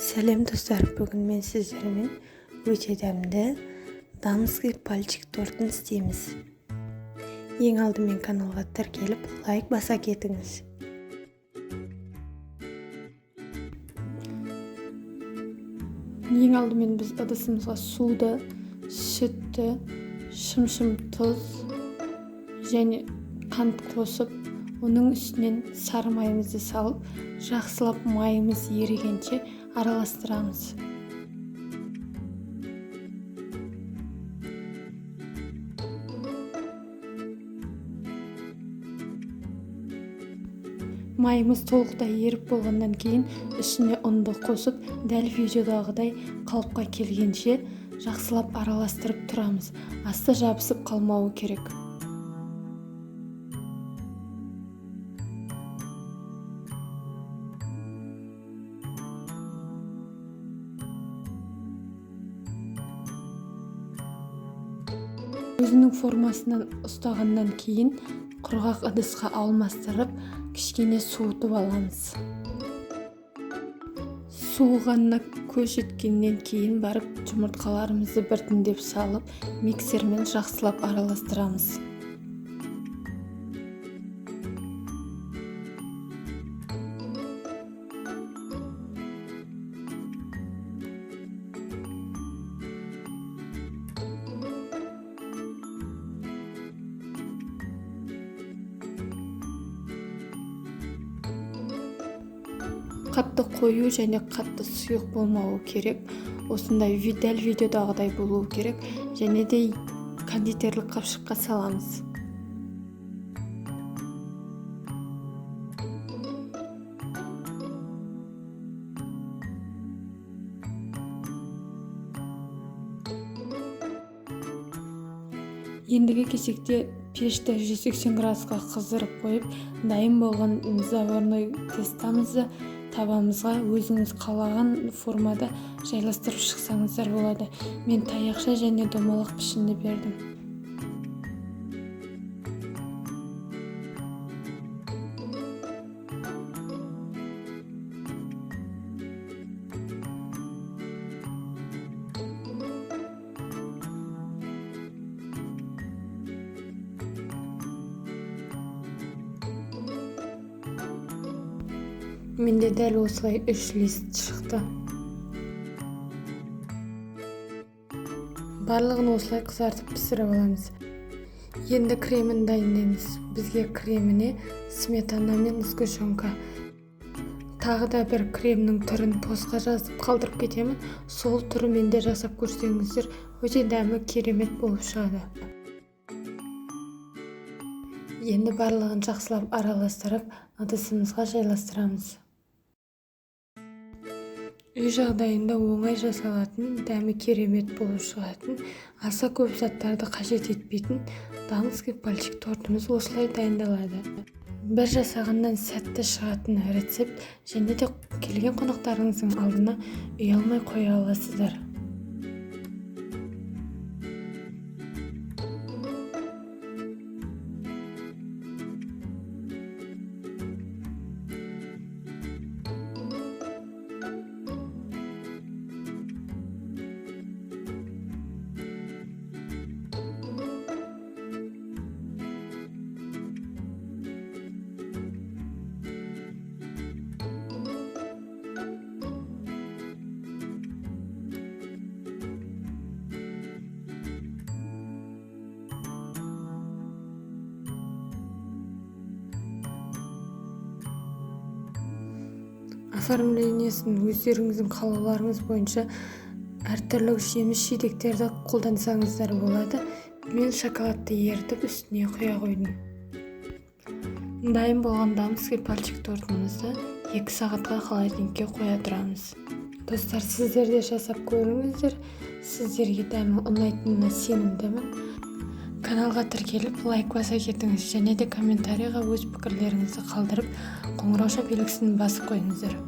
Сәлем, достар! Бүгін мен сіздермен өте дәмді дамский пальчик тортын істейміз. Ең алдымен каналға тіркеліп, лайк баса кетіңіз. Ең алдымен біз ыдысымызға суды, сүтті, шымшым тұз және қант қосып, оның үстінен сары майымызды салып, жақсылап майымыз ерігенше араластырамыз. Майымыз толықтай еріп болғаннан кейін үстіне ұнды қосып, дәл видеодағыдай қалыпқа келгенше жақсылап араластырып тұрамыз. Асты жабысып қалмауы керек. Өзінің формасынан ұстағаннан кейін құрғақ ыдысқа алмастырып, кішкене суытып аламыз. Суығанына көз жеткеннен кейін барып жұмыртқаларымызды біртіндеп салып, миксермен жақсылап араластырамыз. Қатты қою және қатты сұйық болмауы керек. Осындай дәл видеодағыдай болуы керек. Және де кондитерлік қапшыққа саламыз. Ендігі кезекте пешті 180 градусқа қыздырып қойып, дайын болған заварной тестамызды табамызға өзіңіз қалаған формада жайластырып шықсаңыздар болады. Мен таяқша және домалақ пішінді бердім. Менде дәл осылай 3 лист шықты. Барлығын осылай қызартып пісіріп аламыз. Енді кремін дайындаймыз. Бізге креміне сметана мен сгущенка. Тағы да бір кремнің түрін постқа жазып қалдырып кетемін. Сол түрімен де жасап көрсеңіздер, өте дәмі керемет болып шығады. Енді барлығын жақсылап араластырып, ыдысымызға жайластырамыз. Үй жағдайында оңай жасалатын, дәмі керемет болып шығатын, аса көп заттарды қажет етпейтін дамский пальчик тортымыз осылай дайындалады. Бір жасағаннан сәтті шығатын рецепт және де келген қонақтарыңыздың алдына ұялмай қоя аласыздар. Оформлениесін өздеріңіздің қалауларыңыз бойынша әртүрлі жеміс жидектерді қолдансаңыздар болады. Мен шоколадты ерітіп үстіне құя қойдым. Дайын болған дамский пальчик тортымызды 2 сағатқа холодильникке қоя тұрамыз. Достар, сіздер де жасап көріңіздер. Сіздерге дәмі ұнайтынына сенімдімін. Каналға тіркеліп, лайк баса кетіңіз және де комментарийға өз пікірлеріңізді қалдырып, қоңырауша белгісін басып қойыңыздар.